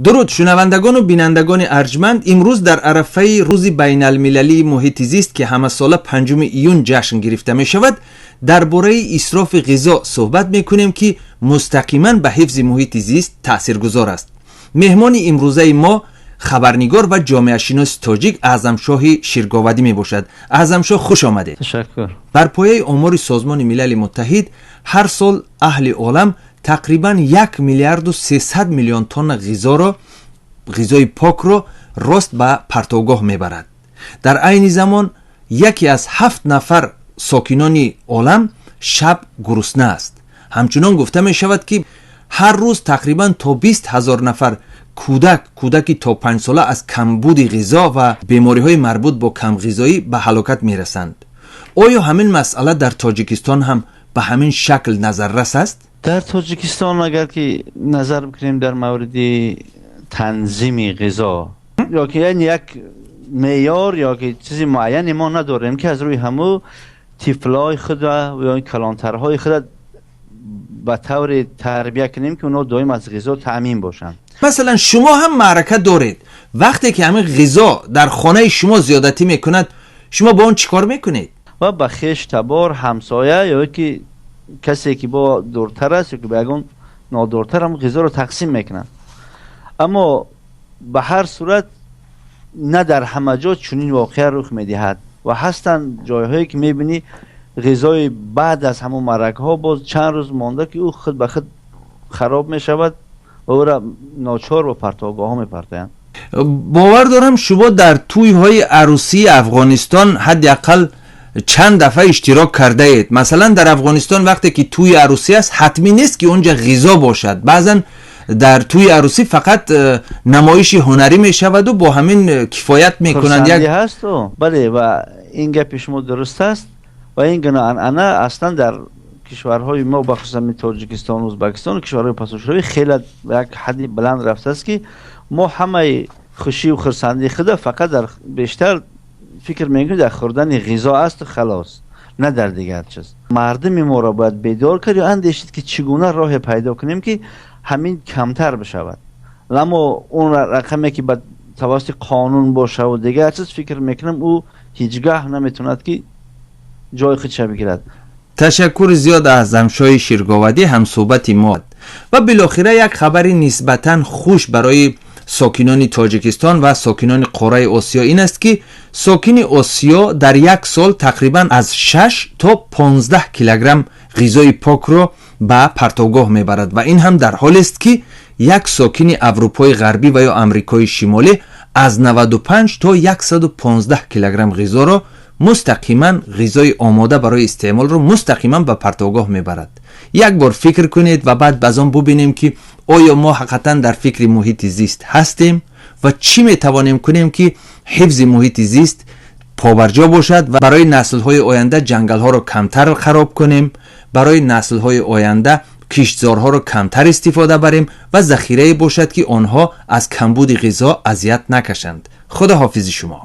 Дуруд, шунавандагону бинандагони арҷманд. Имрӯз дар арафаи Рӯзи байналмилалии муҳити зист, ки ҳамасола 5 июн ҷашн гирифта мешавад, дар бораи исрофи ғизо суҳбат мекунем, ки мустақиман ба ҳифзи муҳити зист таъсиргузор аст. Меҳмони имрӯзаи мо хабарнигор ва ҷомеашиноси тоҷик Аъзамшоҳи Ширговадӣ мебошад. Аъзамшоҳ, хуш омадед. Ташаккур. Бар пояи омори Созмони Милали Муттаҳид, ҳар сол аҳли олам тақрибан 1 миллиарду 300 миллион тонна ғизоро, ғизои покро рост ба партовгоҳ мебарад. Дар айни замон яке аз ҳафт нафар сокинони олам шаб гурусна аст. Ҳамчунон гуфта мешавад, ки ҳар рӯз тақрибан то 20 000 нафар кӯдак, кӯдаки то 5сола аз камбуди ғизо ва бемориҳои марбут бо камғизоӣ ба ҳалокат мерасанд. Оё ҳамин масъала дар Тоҷикистон ҳам ба ҳамин шакл назаррас аст? Дар Тоҷикистон агар ки назар бикунем дар мавриди танзими ғизо ё ки яъне як меъёр ё ки чизи муайяне мо надорем, ки аз рӯи ҳаму тифлои худа ё калонтарҳои худа ба тавре тарбия кунем, ки онҳо доим аз ғизо таъмин бошанд. Масалан, шумо ҳам маърака доред. Вақте ки ҳамин ғизо дар хонаи шумо зиёдатӣ мекунад, шумо бо он чӣ кор мекунед? Ва ба хеш, табор, ҳамсоя ё ки касе ки бо дуртар аст ё ки ба ягон нодуртар ҳам ғизоро тақсим мекунанд. Аммо ба ҳар сурат на дар ҳама ҷо чунин воқеа рух медиҳад ва ҳастанд ҷойҳое, ки мебинӣ, ғизои баъд аз ҳамон маъракаҳо боз чанд рӯз монда, ки ӯ худ ба худ хароб мешавад ва ӯра ночор ба партовгоҳҳо мепартоянд. Бовар дорам, шумо дар тӯйҳои арӯсии Афғонистон ҳадди ақал чанд дафъа иштирок кардаед. Масалан, дар Афғонистон вақте ки тӯи арӯсӣ аст, ҳатмӣ нест, ки онҷа ғизо бошад. Баъзан дар тӯи арӯсӣ фақат намоиши ҳунарӣ мешаваду бо ҳамин кифоят мекунанд. Як ҳасту бале, ва ин гапи шумо дуруст аст ва ин гуна анъана аслан дар кишварҳои мо, бахусусан Тоҷикистон, Ӯзбекистон, кишварҳои пасошӯравӣ хеле як ҳадди баланд рафтааст, ки мо ҳамаи хушию хурсандии худа фақат дар бештар фикр мекунем дар хӯрдани ғизо асту халос, на дар дигар чиз. Мардуми моро бояд бедор кард ё андешид, ки чӣ гуна роҳе пайдо кунем, ки ҳамин камтар бишавад. Аммо он рақаме, ки ба тавассути қонун бошаву дигар чиз, фикр мекунам, ӯ ҳеҷ гаҳ наметавонад, ки ҷои худша бигирад. Ташаккури зиёд, Аъзамшоҳи Ширговадӣ, ҳамсӯҳбати мо. Ва билохира як хабари нисбатан хуш барои сокинони Тоҷикистон ва сокинони қораи Осиё ин аст, ки сокини Осиё дар як сол тақрибан аз 6 то 15 килограмм ғизои покро ба партовгоҳ мебарад. Ва ин ҳам дар ҳолест, ки як сокини Аврупои Ғарбӣ ва ё Амрикои Шимолӣ аз 95 то 115 килограмм ғизоро мустақиман, ғизои омода барои истеъмолро мустақиман ба партовгоҳ мебарад. Як бор фикр кунед ва баъд аз он бубинем, ки оё мо ҳақиқатан дар фикри муҳити зист ҳастем ва чӣ метавонем кунем, ки ҳифзи муҳити зист побарҷо бошад ва барои наслҳои оянда ҷангалҳоро камтар хароб кунем, барои наслҳои оянда киштзорҳоро камтар истифода барем ва захирае бошад, ки онҳо аз камбуди ғизо азият накашанд. Худо ҳофизи шумо.